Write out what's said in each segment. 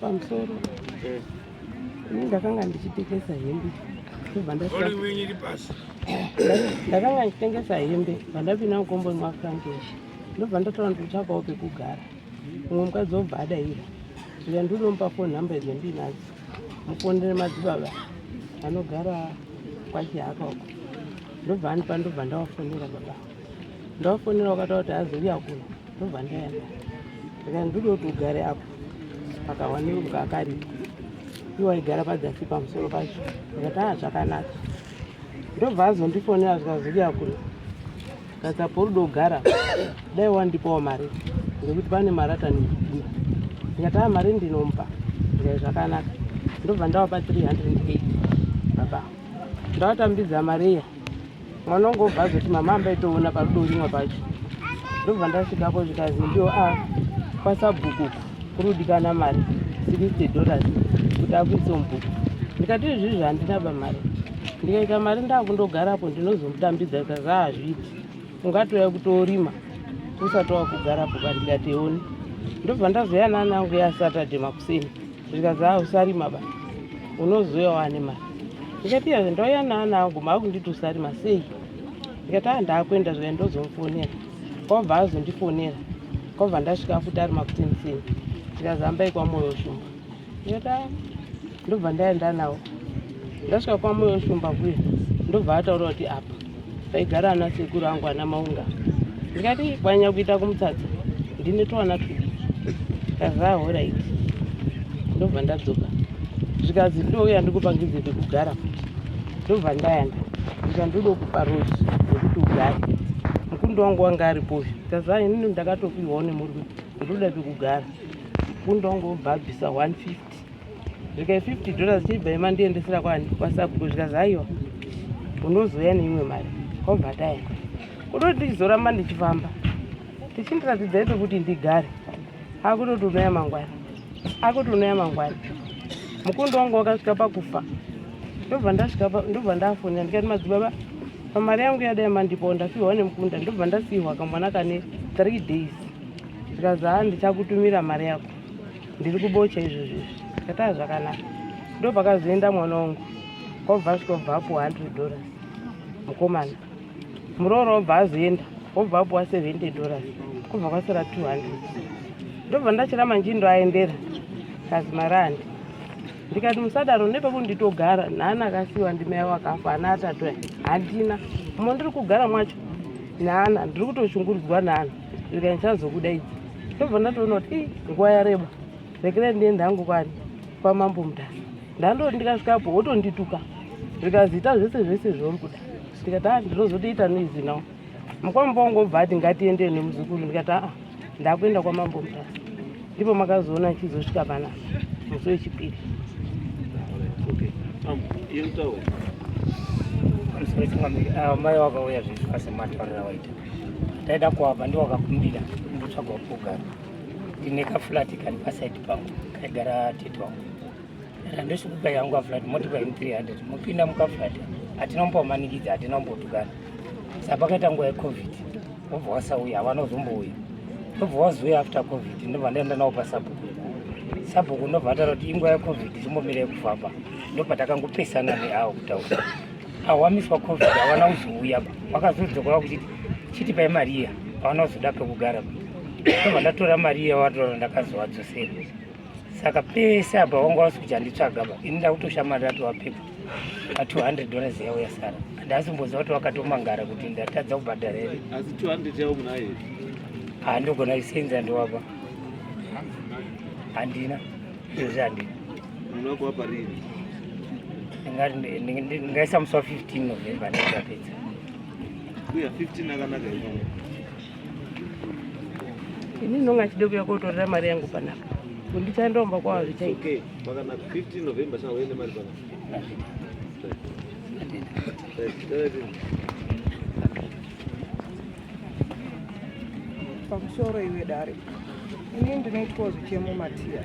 Pamusoro ini ndakanga ndichitengesa hembe, ndobva ndakanga ndichitengesa hembe, bva ndapinda mukomboni maFrankesh, ndobva ndataura ndikutsvakawo pekugara. Mumwe mukadzi wobva adaira, ndika ndinomupa phone number idzo ndinadzo, mufonere madzibaba anogara kwaChihaka uko. Ndobva andipa, ndobva ndavafonera baba. Ndavafonera, wakataura kuti azouya kuno, ndobva ndaenda. Ndikati ndinoda kuti ugare apo pakawanikwa akaripo, iwo aigara padzasi pamusoro pacho. Ndikati aa, zvakanaka. Ndobva azondifonera, zvikazouya kuno, kati apo uri kugara, dai wandipawo mari ngekuti pane marata nendidima. Ndikati aa, mari ndinomupa. Ndikati zvakanaka. Ndobva ndavapa 308 baba, ndavatambidza mari iya. Mwana wangu obva azoti, "Mama, ambaitoona parudorimwa pacho." Ndobva ndasvikapo, zvikazi ndio a kwasabhuku kurudikana mari $60 kuti akuise mubhuku. Ndikati izvizvi handina ba mari, ndikaita mari ndakundogarapo ndinozomutambidza. Zikazi hazviiti, ungatouya kutorima usati wakugarapo ba. Ndikati eoni. Ndobva ndazoya nana angu yaSaturday makuseni, zvikazi a, usarima ba, unozouya wane mari. Ndikati yazve ndauya naana angu, maakunditi usarima sei? Ndikati a, ndaakuenda zvika ndozomufonera. Kwabva azondifonera, kwabva ndasvika futi ari makuseniseni, ndikazi ambai kwaMoyo Shumba. Ndikati a, ndobva ndaenda nawo. Ndasvika kwaMoyo Shumba kuya, ndobva ataura kuti apa paigara ana sekuru angu ana Maunga. Ndikati kwanya kuita kumutsatsa, ndine twana tudiki. Kazi alright. Ndobva ndadzoka, zvikazi ndouya ndikupangidze pekugara futi. Ndobva ndaenda, ndika ndoda kupa roji yekuti ugare. Mukundi wangu wanga aripozvo, kazi inini ndakatopiwawo nemurume, ndoda pekugara. Mukundi wangu wobva abvisa 150, zvikai $50, chibva imandiendesera kwani kwasabhuku. Zvikazi aiwa, unozouya neimwe mari. Kwabva taenda, kutoti ndichizoramba ndichifamba tichindiratidzai pekuti ndigare, akutoti unoya mangwani, akuti unoya mangwani. Mukundi wangu wakasvika pakufa. Ndobva ndasvika, ndobva ndafonera, ndikati madzibaba, pamari yangu yadai mandipawo, ndafiwa nemukunda, ndobva ndasiyiwa kamwana kane 3 days. Zvikazi haa, ndichakutumira mari yako, ndiri kubocha izvozvo izvi. Ndikati aa, zvakanaka. Ndo pakazoenda mwana wangu, kwabva asvika kubva apuwa $100 mukomana. Muroora wobva azoenda, wobva apuwa $70, kubva kwasara 200. Ndobva ndachira manjindo aendera kazi mari handi. Ndikati musadaro, nepekunditogara naana akasiyiwa ndimai wakafa, ana atatu aya handina mo ndiri kugara mwacho naana, ndiri kutoshungurudzwa naana. Ndikati ndichazokudaidza. Ndobva ndatoona kuti ii, nguva yareba, rekerai ndiende hangu kwani kwaMambo Mutasa. Ndandoti ndikasvikapo wotondituka, zvikazi ita zvese zvese zvauri kuda. Ndikati a, ndinozotoita noizi nawo. Mukwambo wangu wobva ati ngatiende nemuzukuru. Ndikati aa, ndakuenda kwaMambo Mutasa. Ndipo makazoona ndichizosvika panapa musi wechipiri. Mai wakauya zvisvika semataurira waita, taida kuapa ndi wakakumbira ndotsvaga pogara. Ndine kaflat kari paside pangu kaigara tete wangu. Ndosvikupa yangu kaflat, motipa ini 300, mopinda mukaflat. Hatina kumbomanikidza, hatina kumbotukana. Saka pakaita nguva yeCovid, wobva wasauya, havana kuzombouya. Ndobva wazouya after COVID, ndobva ndaenda nawo pasabhuku. Sabhuku ndobva ataura kuti inguva yeCovid, chimbomirai kufamba. Ndopatakangopesana neawo kutaura awamiswa COVID, havana kuzouya. Vakazodzoka vakuchiti chitipai mari iya, havana kuzoda pekugara. Ndobva ndatora mari iya watora, ndakazovadzosera. Saka pese apa wanga wasi kuchanditsvaga ba, ini ndakutoshamarira tovapepa pa $200 yavo yasara. Handasimboziva kuti vakatomangara kuti ndatadza kubhadhara here. Asi 200 yavo munayo? Handogona isenza, ndowapa, handina izvozvi, handina. Munokuapa rini? Ndingaisa musi wa15 November, ndingapedza. Kuya 15 akanaka imomo. Ini ndinonga chide kuya kotorera mari yangu panapa, kundichaendomba kwava zvichaita. Okay, pakanaka. 15 November chauye nemari panapa. Right, right. Pamusoro iwe dare, ini ndinoitwawo zvichemo Matiya.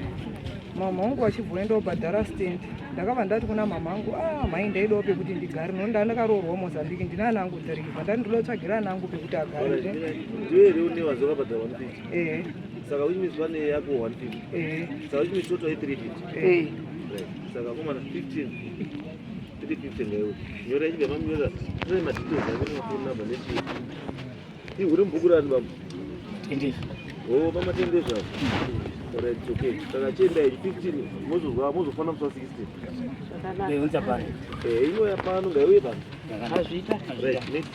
Mama wangu vachibva endobhadhara stand. Ndakabva ndati kuna mama angu, ah mhai, ndaidawo pekuti ndigare, nokuti ndandakaroorwa Mozambique, ndine ana angu 3. Bva ndati ndoda kutsvagira ana angu pekuti agare. Ndiwe here une wazokabhadhara 150? Ehe. Saka which means pane yako 150. Ehe. Saka which means total i350. Ehe. Right. Saka komana, 15 350 ngaiwe. Nyora ichibva maminyora tine madetails ane mafoni number nechii. Ihure mubhuku rani, baba? Tendezvo. Oh, pamatende zvavo. Alright, okay. Saka chiendai 15, mozozwa mozofana musi wa 16. Zvakanaka. Ndoiunza pano. Eh, inouya pano, ngaiuye pano. Hazviita. Right, next.